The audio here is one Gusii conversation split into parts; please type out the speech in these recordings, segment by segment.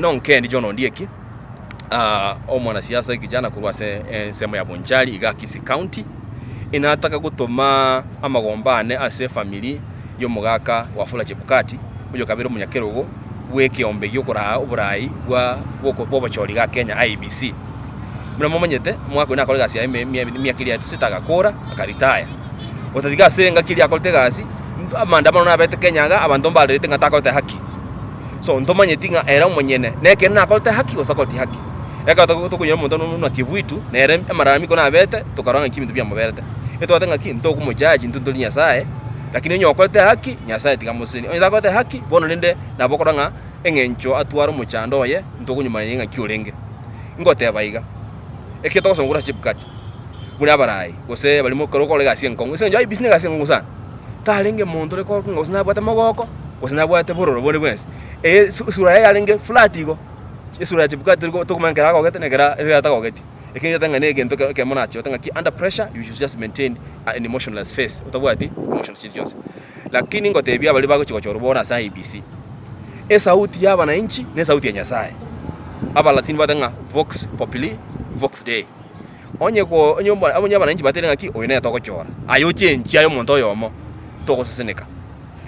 Nonkendi John Ondieki, omwanasiasa ekijana korwa ase ensemo ya Bonchari iga Kisii County, inataka gotoma amagomba ane ase efamiri y'omogaka Wafula Chebukati, oyokabere omonyakerogo bw'ekeombe giokoraa oborai bwa bw'obochori iga Kenya IEBC. Buna momanyete, omogaka oyio nakore egasi yaye emiaka eria sita agakora, akaritaya. Gotatiga ase engaki eria akorete egasi, amaandamano nabete Kenya iga, abanto mbarerete ng'a takorete haki. So ntomanyeti ng'a ere omonyene nekeene nakorete haki gose takoreti haki. Ekero togo tokonyora omonto buna Kivuitu, nere amalalamiko nabete, tokarora ng'aki ebinto biamoberete. Etwate ng'aki ntokomojaji intwe ntori Nyasaye, lakini onye okorete haki, Nyasaye tiga amosesenie, onye takorete haki, bono rende nabo okorora ng'a eng'encho atware omochando oye, ntokonyomanya ng'aki orenge. Ngoteba iga, ekio togosoma korwa ase Chebukati, buna abarai, gose baria ekero okora egasi enkong'u, ase eng'encho IEBC na egasi enkong'u sana. Tarenge monto ore korokwa ng'a gose nabwate mogoko, gose nabwate bororo bonde bwensi. Eye esura yaye yarenge flat igo, esura ya Chebukati tori tokomanya ekero agogete na ekero ekero atagogeti. Ekero nyaete ng'a na egento ekero ekemo nachorete ng'aki under pressure you should just maintain an emotionless face, otabwati emotions chinde chionsi. Lakini ngotebia baria bagochia gochorwa bono ase IEBC, esauti ya abananchi na esauti ya Nyasaye. Abalatini bagoteba ng'a vox populi, vox Dei. Onye ko onye omo onye abananchi bateire ng'aki oyo nere togochora, aye ochenchie aye omonto oyomo, togoseseneka.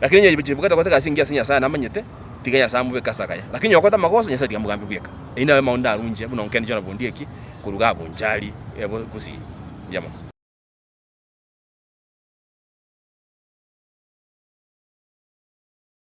Lakini onye chebukati okorete egasi engiya ase Nyasaye namanyete, tiga Nyasaye amobeke ase akaya. Lakini onye okorete amagoso, Nyasaye tiga amogambe bweka. Eyio naye amaondo arunche buna onkende Jonah Bondieki, korwa iga abwo Nchari, Gusii. Mbuya mono.